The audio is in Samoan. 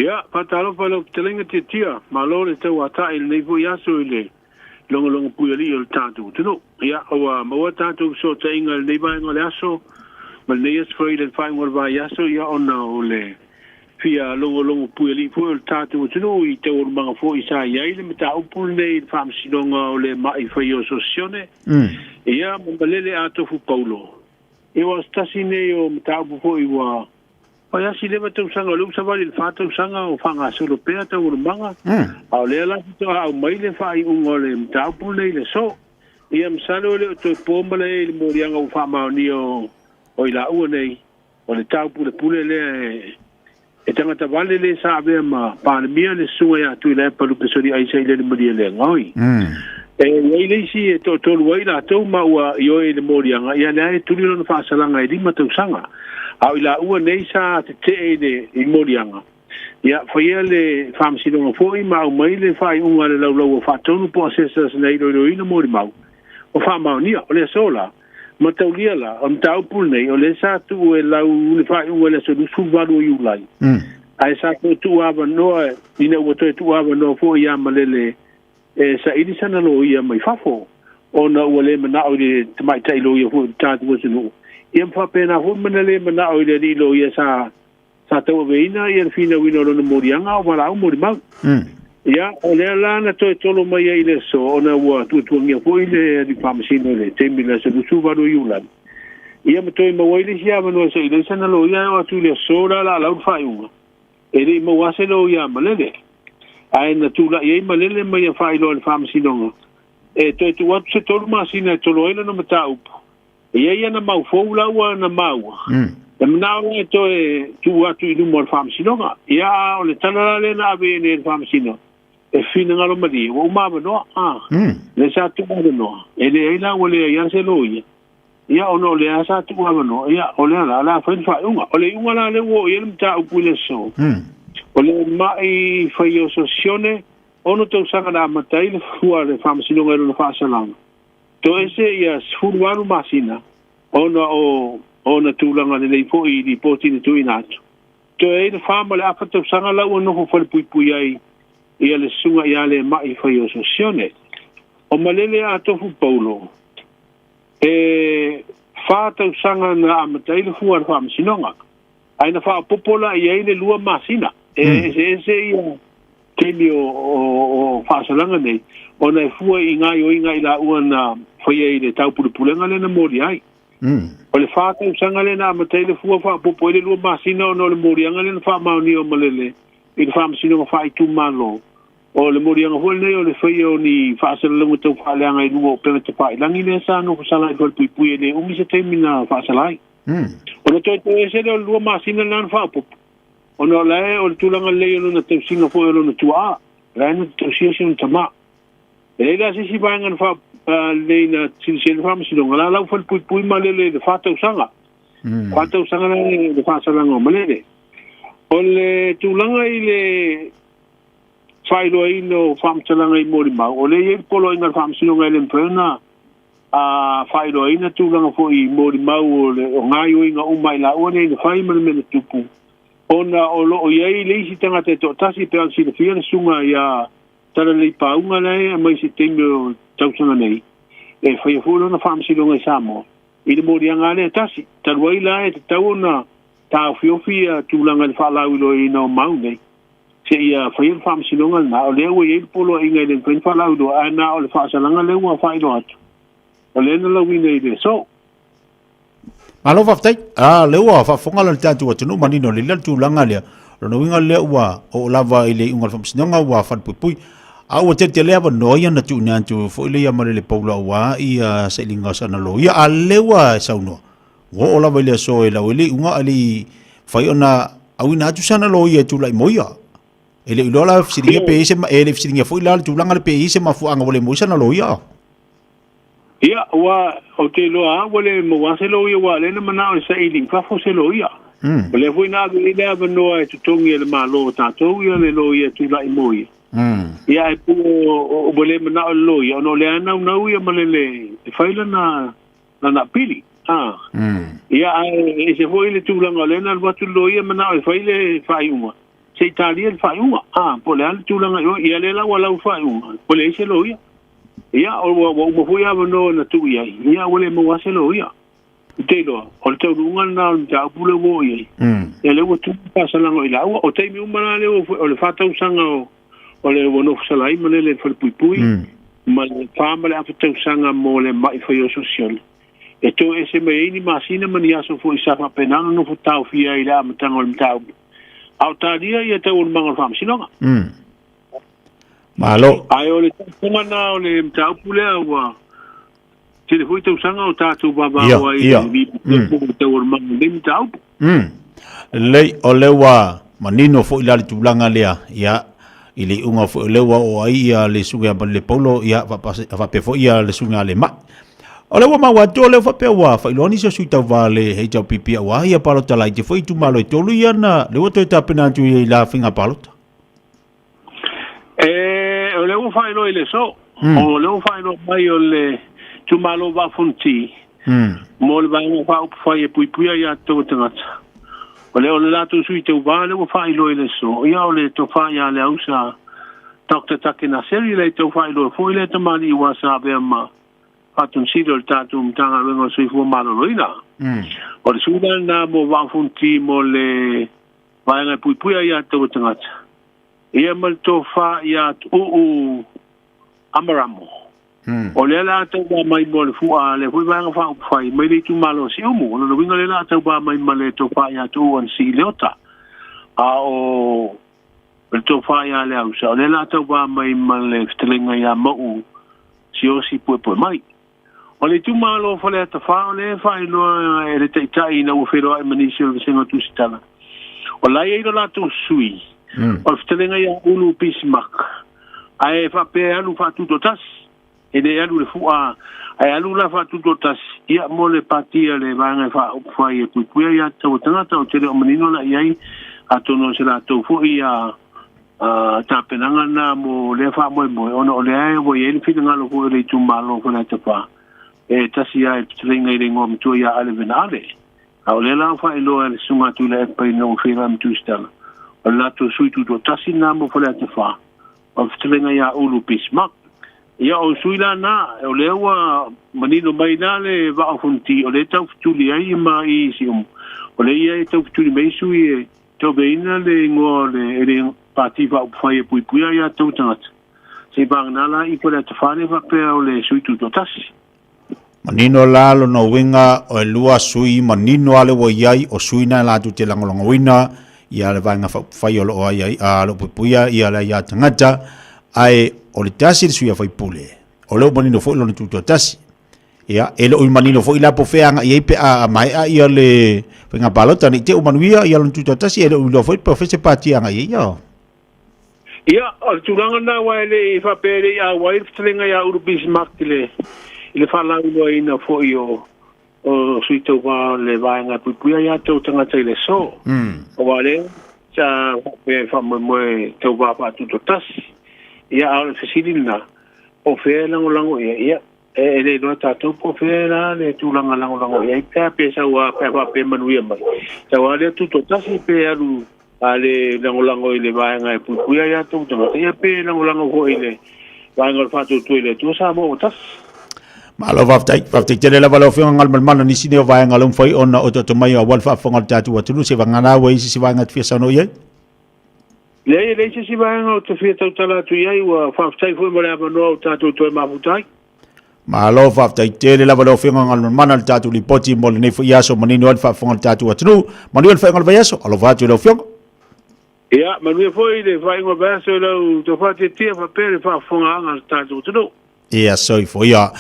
Ia, faatalofa i lau fetalaiga Tiatia, malo le tauata'i i lenei foi aso i le logologo puialii o le tatou atunuu. Ia, ua maua tatou fesootaiga i lenei vaega o le aso ma lenei aso Faraile i le faaiuga o le vaiaso, ia ona o le fia logologo puialii foi o le tatou atunuu i taualumaga foi sa i ai le mataupu lenei i le Faamasinoga o le Ma'i Faioso Sione, ia ma malele Atofu Paulo. Ia, ua o se tasi nei o mataupu foi ua fai asi leva tausaga, o lea ua savali i le 4 tausaga o faagasolo pea taualumaga, a o lea la faatoa aumai le faaiuga o le mataupu lenei i le aso. Ia, masalo e le o toe po ma le i le moliaga ua faamaonia o i laua nei o le taupulepule lea e tagata vale le sa avea ma Palemia le susuga ia Tuilaepa Lupesoli Aisa i le malie le gaoi. E i ai le isi e toatolu ai latou ma ua ioe i le moliaga, ia lea e tuli lona faasalaga e 5 tausaga. A o i laua nei sa tetee i le i moliaga, ia faia le faamasinoga foi ma aumai le faaiuga a le laulau o faatonu po o assessors na iloiloina molimau o faamaonia. O le aso la, ma taulia la, o mataupu lenei, o lea sa tuu e lau le faaiuga i le aso 28 o Iulai. Ae sa toe tuu avanoa, ina ua toe tuu avanoa foi ia Malele e saili sana loia mai fafo, ona ua le manao i le tamaitai loia foi o le tatou atunuu. Ia ma faapena foi ma na le manao i le alii loia sa tauaveina ia le finauina o lona moliaga o valaau molimau. Ia, o lea la na toe tolo mai ai i le aso, ona ua tuatuagia foi le alii faamasino i le taimi le aso 28 o Iulai. Ia ma toe maua ai le isi avanoa saili ai sana loia e oo atu i le aso la la lau le faaiuga. E le i maua se loia a Malele. Ae na tula'i ai Malele ma ia faailoa i le faamasinoga e toe tuu atu se 3 masina e tolo ai lona mataupu. E i ai ana mau fou la ua na maua. E manao la e toe tuu atu i luma o le faamasinoga. Ia, a o le tala la lea na ave i le faamasino, e finagalo malie, ua uma avanoa. Ah, le sa tuu avanoa. E leai la ua leai lava se loia. Ia, ona o lea sa tuu avanoa, ia, o lea la, la fai le faaiuga. O le iuga la lea ua oo i ai le mataupu i le aso. O le ma'i faioso Sione, 6 tausaga na amata ai le fua le faamasinoga i lona faasalaga. Toese ia 18 masina ona o ona tulaga lelei foi i lipoti na tuuina atu. Toe ai le 4 ma le afa tausaga la ua nofo falepuipui ai ia le susuga ia le ma'i faioso Sione. O Malele Atofu Paulo, e 4 tausaga na amata ai le fua a le faamasinoga. Ae na faaopoopo la i ai le 2 masina. E eseese ia taimi o faasalaga nei, ona e fua i gaoioiga i laua na faia i le taupulepulega lea na moli ai. O le 4 tausaga lea na amata ai le fua, faaopoopo ai le 2 masina ona o le moliaga lea na faamaonia o Malele i le faamasinoga faaitumalo. O le moliaga foi lenei o le faia o ni faasalalauga tau faaleaga i luga o upega tafailagi lea sa nofo sala i falepuipui e le umi se taimi na faasala ai. Ona toe toe ese lea o le 2 masina lena na faaopoopo, ona o lae o le tulaga lelei o lona tausiga foi o lona tuaa, lae na tausia si ona tamā. E leai la se isi vaega na faa lelei na silasila le faamasinoga la lau falepuipui Malele i le 4 tausaga. 4 tausaga la le faasalaga o Malele. O le tulaga i le faailoaina o faamatalaga i molimau, o lea e i ai le poloaiga a le faamasinoga e le mafai ona faailoaina tulaga foi i molimau o le o gaoioiga uma i laua nei na fai ma le mea na tupu, ona o loo i ai le isi tagata e toatasi pe ona silafia le susuga ia Talalelei Pauga lae aumai se taimi o tausaga nei e faia foi lona faamasinoga i Samoa i le moliaga lea e tasi talu ai la e tatau ona taofiofi ia tulaga i le faalauiloaina o mau nei seia faia le faamasinoga lena. O lea ua i ai le poloaiga e le mafai ona faalauiloa, ae na o le faasalaga lea ua faailoa atu o lea na lauina i le aso. Malo faafetai. Ah, le ua faafofoga la le tatou atunuu manino le le tulaga lea. Lona uiga lea ua oo lava i le iuga o le faamasinoga ua falepuipui. A ua tele avanoa ia na tuuina atu foi le ia Malele Paula aua ia sailiga o sana loia. A lea ua saunoa, ua oo lava i le aso e lau ai le iuga a le i fai ona auina atu sana loia e tulai mo ia. E le i iloa la fesiligia pe i ai se e le fesiligia foi la le tulaga le pe i ai se mafuaaga ua le maua ai sana loia. Ia, ua ou te iloa lava ua le maua se loia, ua lea na manao e saili i fafo se loia. O lea foi na ave i le avanoa e totogi e le Malo o tatou ia le loia e tulai mo ia. Ia, ae po ua le manao le loia, ona o lea naunau ia Malele e fai lana apili. Ah. Ia, ae ese foi le tulaga o lea na alu atu le loia manao e fai le faaiuga. Se i talia le faaiuga, a, po o le a le tulaga i oe, ia lea la ua lau le faaiuga, ua leai se loia. Ia, ua uma foi avanoa na tuu i ai, ia ua le maua lava se loia. Ou te iloa, o le taunuuga lena o le mataupu lea ua oo i ai. Ia lea ua tu le faasalaga i laua. O taimi uma la lea ua o le 4 tausaga o le ua nofo salai ma lele i le falepuipui, ma le 4.5 tausaga mo le mai faioso sione. E toe ese mai ai ni masina ma ni aso foi sa faapena ona nofo taofia ai i le amataga o le mataupu. A o talia ia taualumaga o le faamasinoga. Malo. Ae o le tausaga na o le mataupu lea ua tele foi tausaga o tatou vavao ai i le taualumaga o lenei mataupu. Lelei, o lea ua manino foi la le tulaga lea, ia, i le iuga foi o lea ua oo ai ia le susuga ia Malele Paulo, ia, faapea foi ia le susuga ia Lemai. O lea ua maua atu o lea faapea ua faailoa nisi o sui tauva a le HRPP aua ia palota laiti foi i itumalo e tolu ia na lea ua toe tapena atu i la faiga palota. E, o lea ua faailoa i le aso. O lea ua faailoa mai o le itumalo Vaa Fonoti mo le Vaega Faaupufai e Puipuia Ia Tatou Tagata. O lea o le latou sui tauva lea ua faailoa i le aso. Ia o le tofa ia Leausa Dr. Take Naseri le tau faailoa foi le tamalii ua sa avea ma Faatonusili o le tatou Matagaluega o le Soifua Maloloina. O le sui lena mo Vaa Fonoti mo le Vaega e Puipuia Ia Tatou Tagata. Ia ma le tofa ia Tuuu Amaramo. O lea la tau ba mai mo le fua le foi vaega faaupufai mai le itumalo o Siumu. O lona uiga lea la tau ba mai ma le tofa ia Tuuu Anasii Leota. A o le tofa ia Leausa, o lea la tau ba mai ma le fetalaiga ia Mauu Siaosi Puepue Mai. O le itumalo o Faleata 4, o lea e faailoa e le taitai ina ua feiloai ma nisi o le Vasega o Tusitala. O la e i ai lo latou sui, o le fetalaiga ia Ulu Bismarck, ae faapea e alu faatutoatasi, e le alu le fua, ae alu la faatutoatasi, ia mo le pati a le Vaega e Faaupufai e Puipuia Ia Tatau a Tagata, ou te le o manino la i ai, atonu o se latou foi ia tapenaga na mo lea faamoemoe, ona o lea ua i ai le finagalo foi o le itumalo o Faleata 4, e tasi lava i le fetalaiga i le igoa matua ia Ale Vena Ale. A o lea la ua faailoa e le susuga a Tuilaepa ina ua feiloai ma Tusitala, o le latou sui tutoatasi lena mo Faleata 4, o le fetalaiga ia Ulu Bismarck. Ia o sui la na, o lea ua manino mai la le Vaa o Fonoti, o lea e tau fetuli ai ma i Siumu, o lea ia e tau fetuli mai sui e tauveina le igoa o le, le Pati Faaupufai e Puipuia Ia Tatou Tagata. Se i vagana la i Faleata 4 lea faapea o le sui tutoatasi. Manino la lona uiga o e lua sui manino ale ua i ai o sui na latou te lagolagoina ia le Vaega Faaupufai o lo o ai ai a lo o puipuia ia le aia tagata, ae o le tasi le sui a faipule o lea ua manino foi lona tutoatasi. Ia, e le o i manino foi la po o fea agai ai pe a maea ia le faiga palota, nei te i ua manuia ia lona tutoatasi, e le o iloa foi po o fea se pati e agai ai ia. Ia, o le tulaga lena aua e le i faapea e le i auai le fetalaiga ia Ulu Bismarck i le faalauiloaina foi o sui tauva o le Vaega e Puipuia Ia Tou Tagata i le aso. Aua o lea sa faapea e faamoemoe tauva faatutoatasi. Ia, a o le fesili lena, po o fea e lagolago i ai? Ia, e le iloa tatou po o fea la le tulaga lagolago i ai pe a pe sau a pe a faapea manuia mai. Sau a lea tutoatasi pe alu a le lagolago i le Vaega e Puipuia Ia Tou Tagata, ia pe lagolago foi i le Vaega o le Faatuatua i le Atua Samoa ua Tasi. Malo faafetai, faafetai tele lava lau Afioga Galumalemana nisi nei o vaega o lea ua mafai ona ototo mai aua le faafofoga o le tatou atunuu se vagana ua i ai se isi vaega e te fia saunoa i ai. Leai, e leai se isi vaega ou te fia tautala atu i ai, ua faafetai foi mo le avanoa ua tatou toe mafuta ai. Malo faafetai tele lava lau Afioga Galumalemana le tatou lipoti mo lenei foi aso manino ai le faafofoga o le tatou atunuu. Manuia le faaiuga o le vaiaso, alofa atu i lau Afioga. Ia, manuia foi le faaiuga o le vaiaso i lau tofa tiatia faapea le faafofogaaga a le tatou atunuu. Ia, soifua ia.